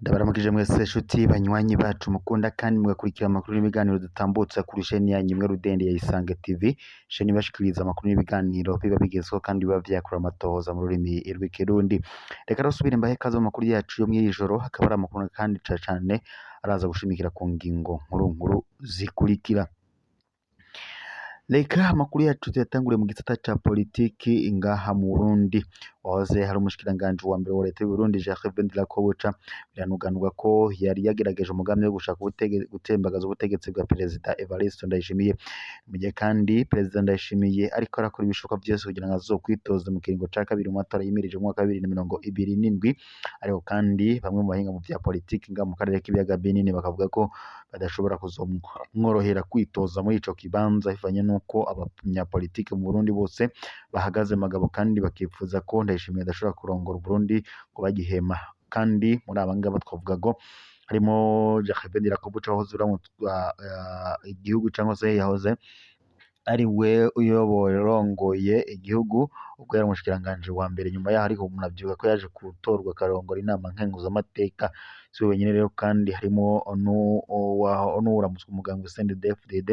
Ndabaramukije mwese shuti banywanyi bacu mukunda kandi mugakurikira amakuru n'ibiganiro dutambutsa kuri sheni yanyu imwe rudende ya Isange TV, sheni ibashikiriza amakuru n'ibiganiro biba bigezweho kandi biba vyakura amatohoza mu rurimi rw'ikirundi. Reka rero subire mbahe ikaze mu makuru yacu yo mw'iri joro, hakaba ari amakuru kandi cane araza gushimikira ku ngingo nkuru nkuru zikurikira. Reka amakuru yacu tuyatangure mu gisata ca politiki ngaha mu Burundi. Wahoze hari umushikiranganji wa mbere wa leta y'Uburundi Jacques Ndirakobuca, biranuganurwa ko yari yagerageje umugambi wo gushaka gutembagaza ubutegetsi bwa Perezida Evariste Ndayishimiye. Mu gihe kandi Perezida Ndayishimiye ariko arakora ibishoboka vyose kugira ngo azokwitoze mu kiringo ca kabiri mu matora yimirije mu mwaka wa 2027, ariko kandi bamwe mu bahinga mu vya politiki ngaha mu karere k'ibiyaga binini bakavuga ko badashobora kuzomworohera kwitoza muri ico kibanza bivanye n'uko abanyapolitike mu Burundi bose bahagaze magabo kandi bakifuza ko Ndayishimiye adashobora kurongora Uburundi ngo bagihema. Kandi muri aba ngaba twavuga ko harimo Jacques Ndirakobuca wahoze uramutswa igihugu cyangwa se yahoze ari we urongoye igihugu ubwo yari umushikiranganji wa mbere. Nyuma yaho ariko munavyibuka ko yaje gutorwa akarongora inama nkenguzamateka. Si we wenyene rero kandi harimo n'uwuramutswa umugambwe CNDD-FDD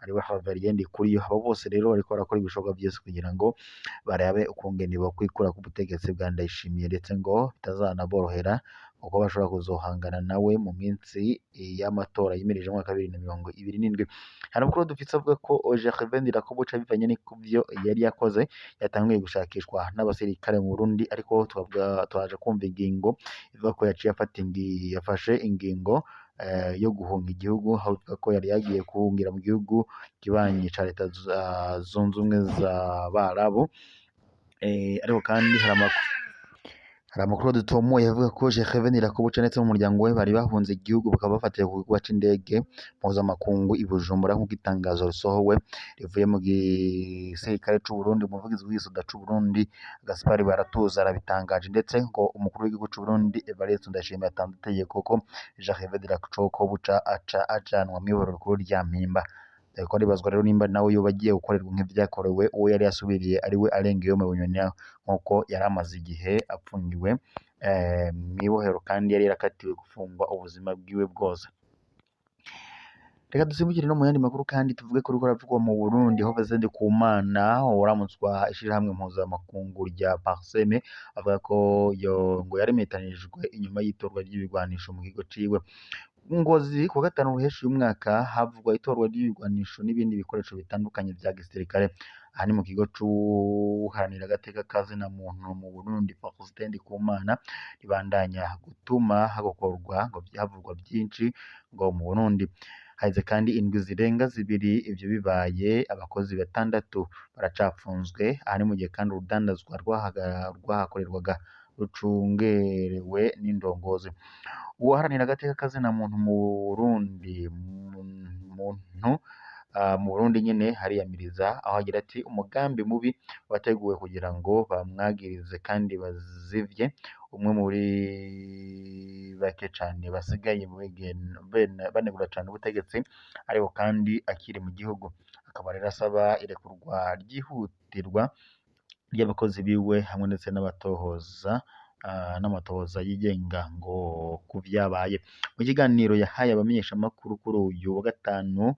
ariwe Havarien Ndikuriyo. Abo bose rero bariko barakora ibishoboka vyose kugira ngo barabe ukungene bokwikura ku butegetsi bwa Ndayishimiye, ndetse ngo bitazanaborohera kuko bashobora kuzohangana nawe mu minsi y'amatora yimirije mu mwaka wa 2027. Hari amakuru dufise avuga ko Gervais Ndirakobuca bivanye n'ivyo yari yakoze yatanguye gushakishwa n'abasirikare mu Burundi, ariko twavuga twaje kumva ingingo ivuga ko yaciye afata yafashe ingingo yo guhunga igihugu, aho ivuga ko yari yagiye guhungira mu gihugu kibanyi ca leta zunze ubumwe za Barabu. Ariko kandi hari amakuru dutomoye avuga ko Gervais Ndirakobuca ndetse n'umuryango we bari bahunze igihugu bakaba bafatiwe ku kibuga c'indege mpuzamakungu i Bujumbura, nk'uko itangazo risohowe rivuye mu gisirikare c'Uburundi. Umuvugizi w'igisoda c'Uburundi Gaspard Baratuza arabitangaje, ndetse ngo umukuru w'igihugu c'Uburundi Evariste Ndayishimiye yatanze itegeko ko Gervais Ndirakobuca aca ajanwa mw'iborero rikuru rya Mpimba. Ariko ribazwa rero nimba nawe yoba agiye gukorerwa nk'ivyakorewe uwo yari yasubiriye ariwe Arenga Bunyoni, nk'uko yari amaze igihe apfungiwe mw'ibohero kandi yari yarakatiwe gufungwa ubuzima bwiwe bwose. Reka dusimbukire no mu yandi makuru kandi tuvuge ko uriko ruravugwa mu Burundi, aho Vincent Ndikumana uramutswa ishirahamwe mpuzamakungu rya Parseme avuga ko ngo yaremetanijwe inyuma y'itorwa ry'ibigwanisho mu kigo ciwe. Ngozi kuwa gatanu ruheshi uyu mwaka havugwa itorwa ry'ibigwanisho n'ibindi bikoresho bitandukanye vya gisirikare. Aha ni mu kigo c'uharanira agateka ka zina muntu mu Burundi Faustin Ndikumana, ribandanya gutuma hagokorwa ngo havugwa vyinshi ngo mu Burundi. Haheze kandi indwi zirenga zibiri ivyo bibaye, abakozi batandatu baracapfunzwe. Aha ni mu gihe kandi urudandazwa rwahakorerwaga rucungerewe n'indongozi. Uwaharanira agateka ka zina muntu mu Burundi mu Burundi nyene hariyamiriza, aho agira ati umugambi mubi wateguwe kugira ngo bamwagirize kandi bazivye umwe muri bake cane basigaye banegura cane ubutegetsi, ariko kandi akiri mu gihugu. Akaba rero asaba irekurwa ryihutirwa ry'abakozi biwe hamwe ndetse n'abatohoza n'amatohoza yigenga ngo ku vyabaye. Mu kiganiro yahaye abamenyeshamakuru kuri uyu wa gatanu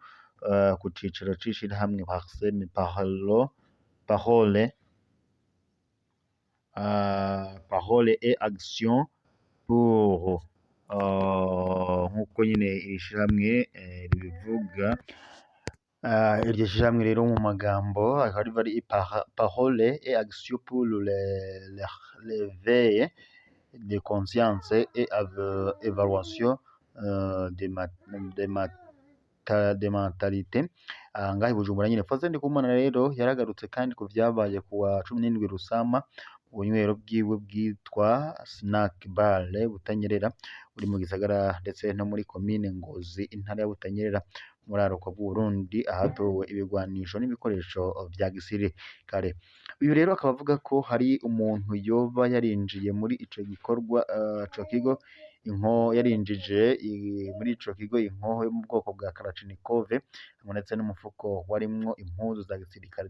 ku cicaro c'ishirahamwe Parseme Parole et Action pour nk'uko nyine iri shirahamwe ribivuga. Iryo shirahamwe rero mu magambo akaba ari Parole et Action pour l'éveil de conscience et évaluation de mentalité ngaha i Bujumbura nyene. Faustin Ndikumana rero yaragarutse kandi ku vyabaye ku wa 17 Rusama mu bunywero bwiwe bwitwa Snack Bar Butanyerera, buri mu gisagara ndetse no muri komine Ngozi, intara ya Butanyerera, muraruko bw'Uburundi, ahatowe ibigwanisho n'ibikoresho vya gisirikare. Uyu rero akaba avuga ko hari umuntu yoba yarinjiye muri ico gikorwa, ico kigo Yarinjije muri ico kigo inkoho yo mu bwoko bwa Kalachnikov hamwe ndetse n'umufuko warimwo impuzu za gisirikare,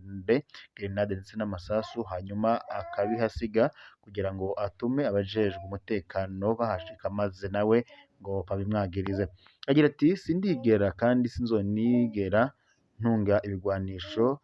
grenade ndetse n'amasasu, hanyuma akabihasiga kugira ngo atume abajejwe umutekano bahashika maze nawe ngo babimwagirize. Agira ati sindigera kandi sinzonigera ntunga ibigwanisho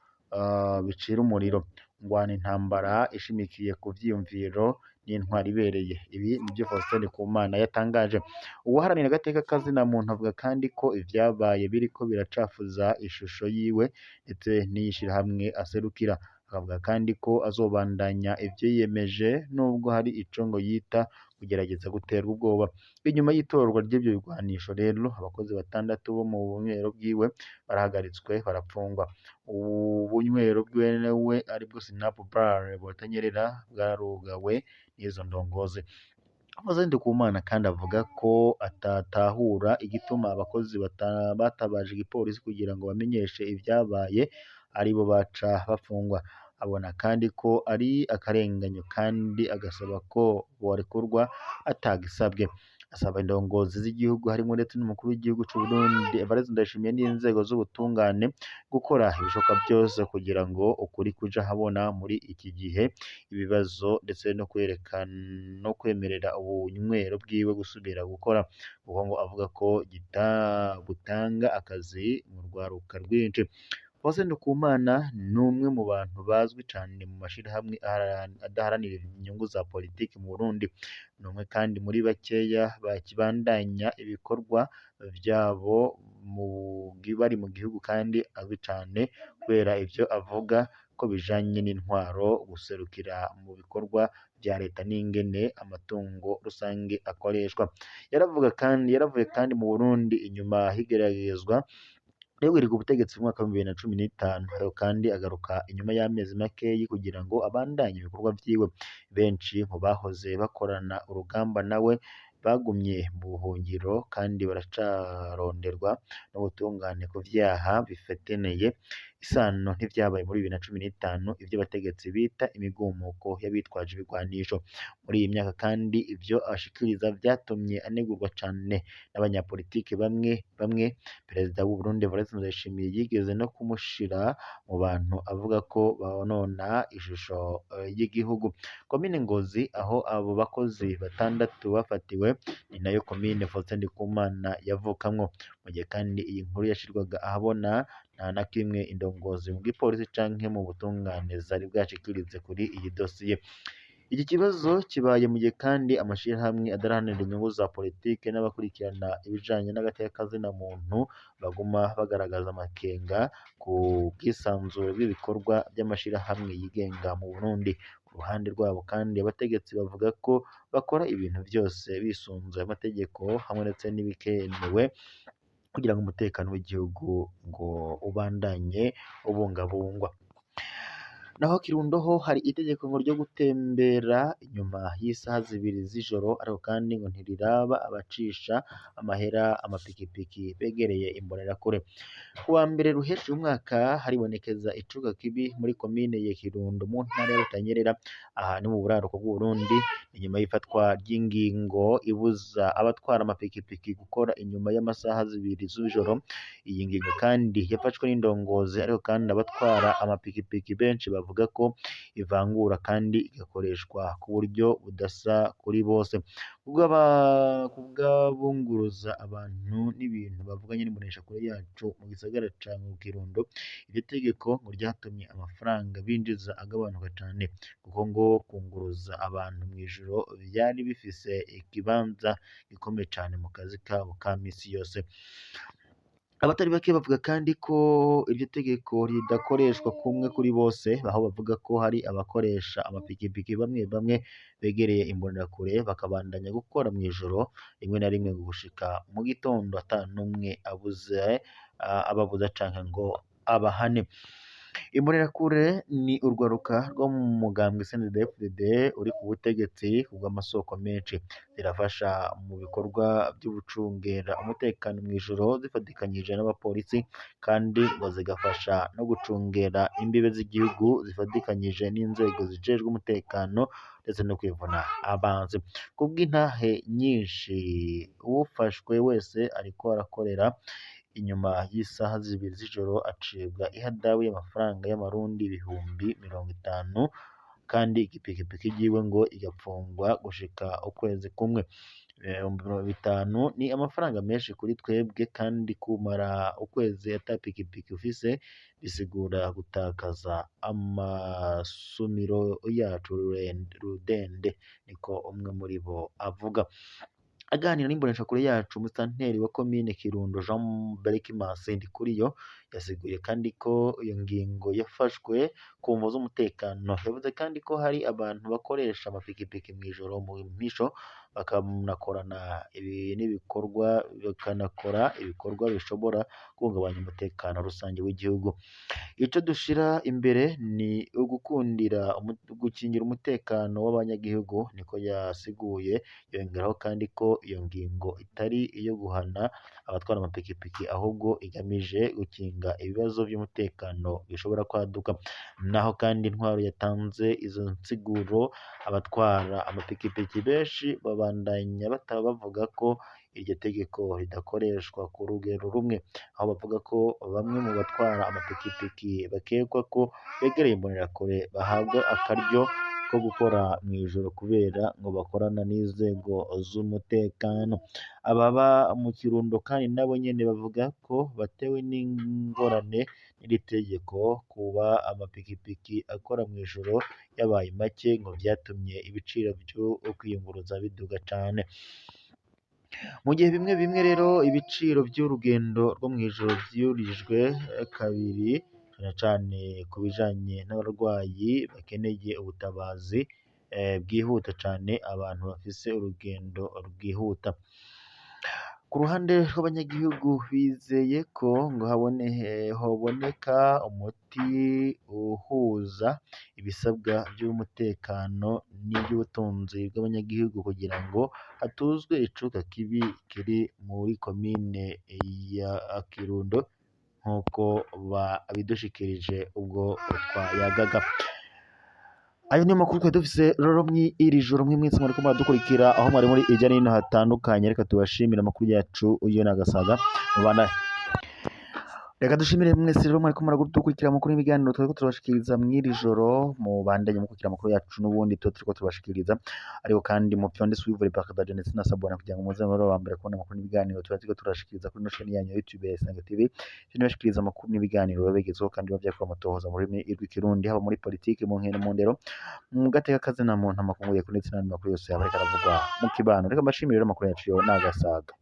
bicira umuriro, ngwana intambara ishimikiye ku vyiyumviro n'intwaro ibereye. Ibi nivyo Faustin Ndikumana yatangaje. Uwaharanira agateka kazina muntu avuga kandi ko ivyabaye biriko biracafuza ishusho yiwe ndetse n'iyishirahamwe aserukira. Akavuga kandi ko azobandanya ivyo yiyemeje nubwo hari ico ngo yita kugerageza guterwa ubwoba. Inyuma y'itorwa ry'ivyo bigwanisho rero, abakozi batandatu bo mu bunywero bwiwe barahagaritswe barapfungwa. Ubunywero bwiwe aribwo Snap Bar Butanyerera bwarugawe n'izo ndongozi. Faustin Ndikumana kandi avuga ko atatahura igituma abakozi batabaje igipolisi kugira ngo bamenyeshe ivyabaye aribo baca bafungwa. Abona kandi ko ari akarenganyo kandi agasaba ko borekurwa atagisabwe. Asaba indongozi z'igihugu harimwo ndetse n'umukuru w'igihugu c'u Burundi Evariste Ndayishimiye n'inzego z'ubutungane gukora ibishoboka byose kugira ngo ukuri kuja ahabona muri iki gihe ibibazo, ndetse no kwerekana no kwemerera ubunywero bwiwe gusubira gukora, kuko ngo avuga ko butanga akazi mu rwaruka rwinshi. Faustin Ndikumana ni umwe mu bantu bazwi cane mu mashirahamwe adaharanira inyungu za politiki mu Burundi. Ni umwe kandi muri bakeya bakibandanya ibikorwa vyabo bari mu gihugu, kandi azwi cane kubera ivyo avuga ko bijanye n'intwaro, guserukira mu bikorwa vya leta n'ingene amatungo rusange akoreshwa. Yaravuye kandi mu Burundi inyuma h'igeragezwa ryo ubutegetsi mu mwaka wa 2015, ariko kandi agaruka inyuma y'amezi makeyi kugira ngo abandanye ibikorwa vyiwe. Benshi mu bahoze bakorana urugamba nawe bagumye mu buhungiro kandi baracaronderwa n'ubutungane ku vyaha bifitaniye isano n'ivyabaye muri 2015, ivyo abategetsi bita imigumuko y'abitwaje ibigwanisho. Muri iyi myaka kandi ivyo ashikiriza vyatumye anegurwa cane n'abanyapolitike bamwe bamwe. Perezida w'u Burundi Evariste Ndayishimiye yigeze no kumushira mu bantu avuga ko bonona ishusho y'igihugu. Komine Ngozi aho abo bakozi batandatu bafatiwe ni nayo komine Faustin Ndikumana yavukamwo. Mu gihe kandi iyi nkuru yashirwaga ahabona, nta na kimwe indongozi mu gipolisi canke mu butungane zari bwashikirize kuri iyi dosiye. Iki kibazo kibaye mu gihe kandi amashirahamwe adaharanira inyungu za politike n'abakurikirana ibijanye n'agateka kazina muntu baguma bagaragaza amakenga ku bwisanzure bw'ibikorwa by'amashirahamwe yigenga mu Burundi. Ku ruhande rwabo kandi abategetsi bavuga ko bakora ibintu vyose bisunze amategeko hamwe ndetse n'ibikenewe kugira ngo umutekano w'igihugu ngo ubandanye ubungabungwa. Naho Kirundo ho hari itegeko ngo ryo gutembera inyuma y'isaha 2 z'ijoro, ariko kandi ngo ntiriraba abacisha amahera amapikipiki begereye imbonerakure. Ku wa mbere ruheshi umwaka haribonekeza icuka kibi muri komine ya Kirundo mu ntara ya Butanyerera, aha ni mu buraruko bw'Uburundi, inyuma y'ifatwa ry'ingingo ibuza abatwara amapikipiki gukora inyuma y'amasaha 2 z'ijoro. Iyi ngingo kandi yafashwe n'indongozi, ariko kandi abatwara amapikipiki benshi bavuga ko ivangura kandi igakoreshwa ku buryo budasa kuri bose. Kubw'abunguruza abantu n'ibintu bavuganye n'imboneshakure yacu mu gisagara ca Kirundo, iryo tegeko ngo ryatumye amafaranga binjiza agabanuka cane, kuko ngo kunguruza abantu mw'ijoro vyari bifise ikibanza gikomeye cane mu kazi kabo ka misi yose. Abatari bake bavuga kandi ko iryo tegeko ridakoreshwa kumwe kuri bose, aho bavuga ko hari abakoresha amapikipiki bamwe bamwe begereye imbonerakure bakabandanya gukora mw'ijoro, rimwe na rimwe gushika mu gitondo ata n'umwe abuze ababuza canke ngo abahane. Imbonerakure ni urwaruka rwo mu mugambwe CNDD-FDD uri ku butegetsi kubw'amasoko menshi, zirafasha mu bikorwa vy'ugucungera umutekano mw'ijoro zifatikanyije n'abapolisi, kandi ngo zigafasha no gucungera imbibe z'igihugu zifatikanyije n'inzego zijejwe umutekano ndetse no kwivuna abansi. Kubw'intahe nyinshi, uwufashwe wese ariko arakorera inyuma y'isaha 2 z'ijoro acibwa ihadabu y'amafaranga y'amarundi 50,000, kandi ipikipiki yiwe ngo igapfungwa gushika ukwezi kumwe. 50,000 ni amafaranga menshi kuri twebwe, kandi kumara ukwezi ata pikipiki ufise bisigura gutakaza amasumiro yacu rudende, niko umwe muri bo avuga. Aganira n'imboneshakure yacu, umusitanteri wa komine Kirundo Jean Berkimas Ndikuriyo yasiguye kandi ko iyo ngingo yafashwe ku mvo z'umutekano. Yavuze kandi ko hari abantu bakoresha amapikipiki mw'ijoro mu mpisho, bakanakorana n'ibikorwa bakanakora ibikorwa bishobora guhungabanya umutekano rusange w'igihugu. Ico dushira imbere ni ugukundira gukingira umutekano w'abanyagihugu, niko yasiguye. Yongeraho kandi ko iyo ngingo itari iyo guhana abatwara amapikipiki, ahubwo igamije gukinga ibibazo vy'umutekano bishobora kwaduka. Naho kandi intwaro yatanze izo nsiguro, abatwara amapikipiki benshi babandanya bavuga ko iryo tegeko ridakoreshwa ku rugero rumwe, aho bavuga ko bamwe mu batwara amapikipiki bakekwa ko begereye imbonerakure bahabwa akaryo ko gukora mw'ijoro kubera ngo bakorana n'inzego z'umutekano. Ababa mu Kirundo kandi nabo nyene bavuga ko batewe n'ingorane n'iri tegeko, kuba amapikipiki akora mw'ijoro yabaye make ngo vyatumye ibiciro vyo kwiyunguruza biduga cane. Mu gihe bimwe bimwe rero ibiciro vy'urugendo rwo mw'ijoro vyurijwe kabiri, cane cane ku bijanye n'abarwayi bakeneye ubutabazi bwihuta cane, abantu bafise urugendo rwihuta. Ku ruhande rw'abanyagihugu bizeye ko ngo hoboneka umuti uhuza ibisabwa vy'umutekano n'ivy'ubutunzi bw'abanyagihugu kugira ngo hatuzwe icuka kibi kiri muri komine ya Kirundo, nk'uko babidushikirije ubwo twayagaga. Ayo niyo makuru twari dufise rero mw'iri joro, mwe mwese mwariko muradukurikira aho mwari muri hirya no hino hatandukanye. Reka tubashimire amakuru yacu iyo n'agasaga mubandanye. Reka dushimire mwese rero mwariko muradukurikira amakuru y'ibiganiro twariko turabashikiriza mw'iri joro. Mubandanye mukurikira amakuru yacu n'ubundi tuba turiko turabashikiriza, ariko kandi mufyonde suivre, partage ndetse na s'abonner kugira ngo muze mube aba mbere kubona amakuru n'ibiganiro tuba turiko turabashikiriza kuri ino chaîne yanyu ya YouTube ya Isango TV. Ibashikiriza amakuru n'ibiganiro biba bigezweho kandi biba vyakorewe amatohoza mu rurimi rw'ikirundi, haba muri politike, mu nkino, mu ndero, mu gateka kazina muntu, amakungu yeko ndetse n'andi makuru yose yaba ariko aravugwa mu kibano. Reka mbashimire rero, amakuru yacu yo n'agasaga.